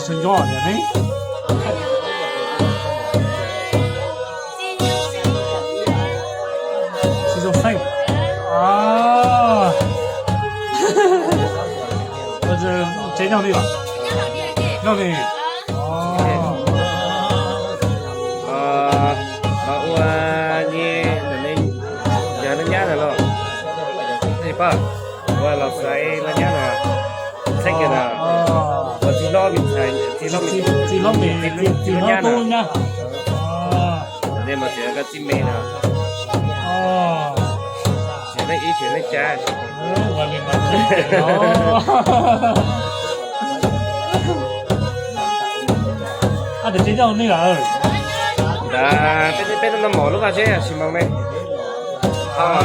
Sawv ntxov tiag ne. Tsis zoo xeeb. Tsev nyob li los? Nyob li. Los ua nyi, yog laj nyab ntag los? Pab, ua los xaiv laj nyab no. Xeeb kiag na. Ua txiv hlob me ntxhais, txiv hlob me, txiv hlob me, txiv hlob nyab no. Nej mas tseem koj txiv me no. Tseem neej ib tseem neej xya. Ntawd peb, peb noj mov lub vaj zeb, Xi Moos ne.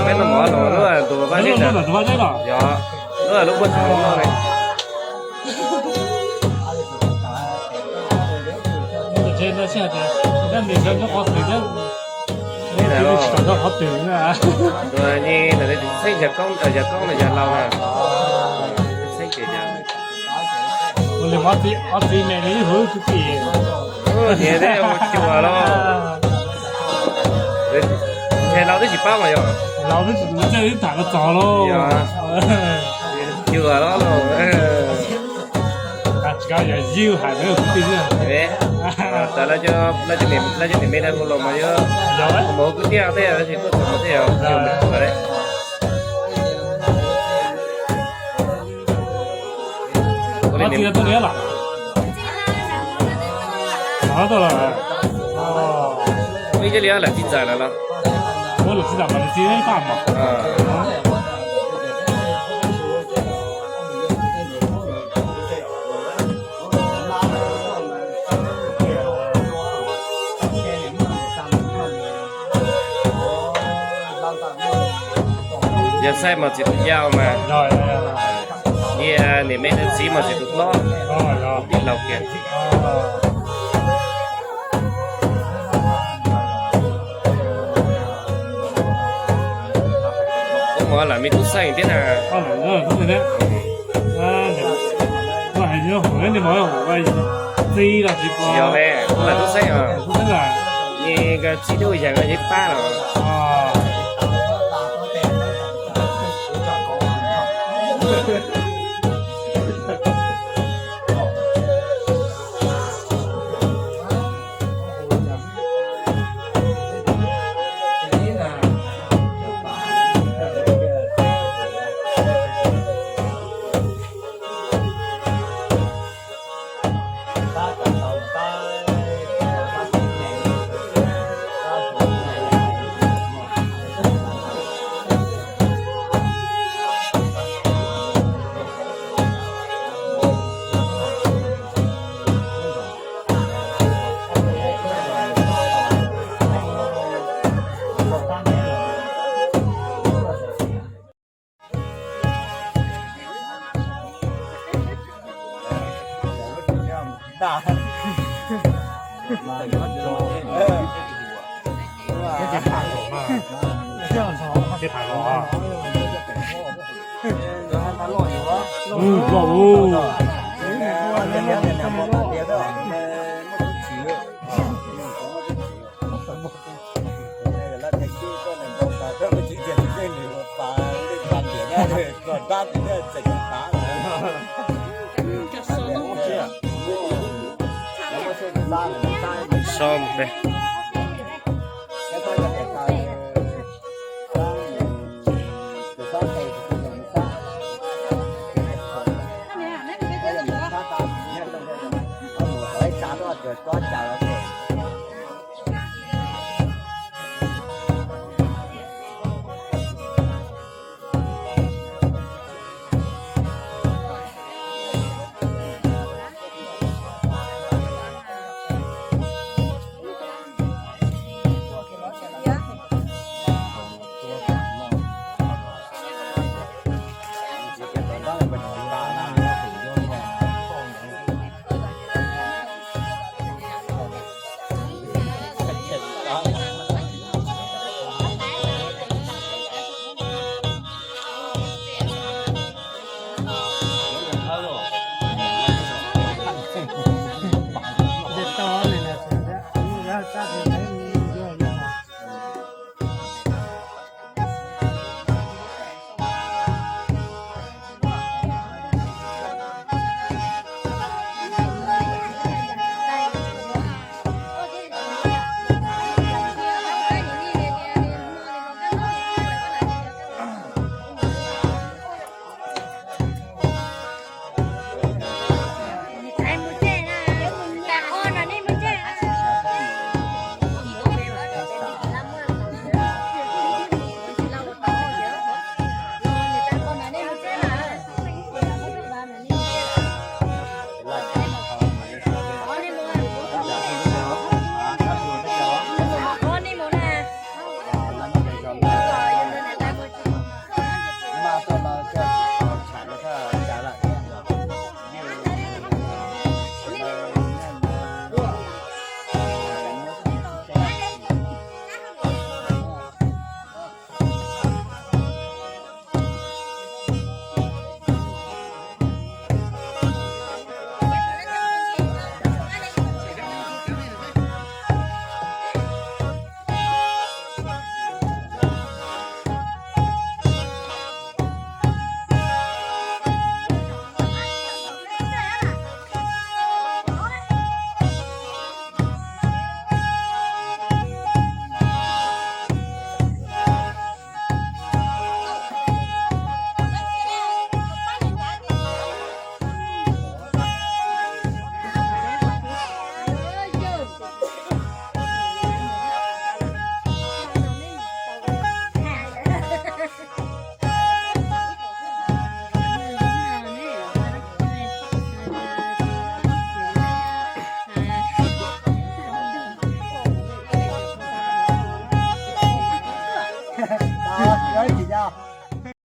Peb noj mov los lub ntu vaj zeb ntawd. Yog, lub lub puag thaum no ne. Tus nyi ntawd xeeb yawg koob yawg laus na. Xeeb ces yog ob txiv me li ib huv kwv tij. Niam, ua cuag los. Ntshe laus twb tsis paub mas yog. Laus twb tsis tus txawj ib tham ko txog los. Cuag los. Tsis kav yog yij hais ntawd kwv tij xwb. Tas lawv cov niam me dhau los mas yog mus kwv tij tej, tab sis tuaj txog mas tej yog cuag me cuag li. Ua li niam, ib li lawm txiv ntxawm lawm los? Yog xaij mas txiv tus yau mas, yog niam me tus txiv mas txiv tus hlob, tij laug kiag. Koj mus lam me tub xeej thiab na. Txiv los tsis yog ne, lam tub xeej os. Ni nkawd txiv twb ua yam nkawd yeej pab los. Soj mus pe.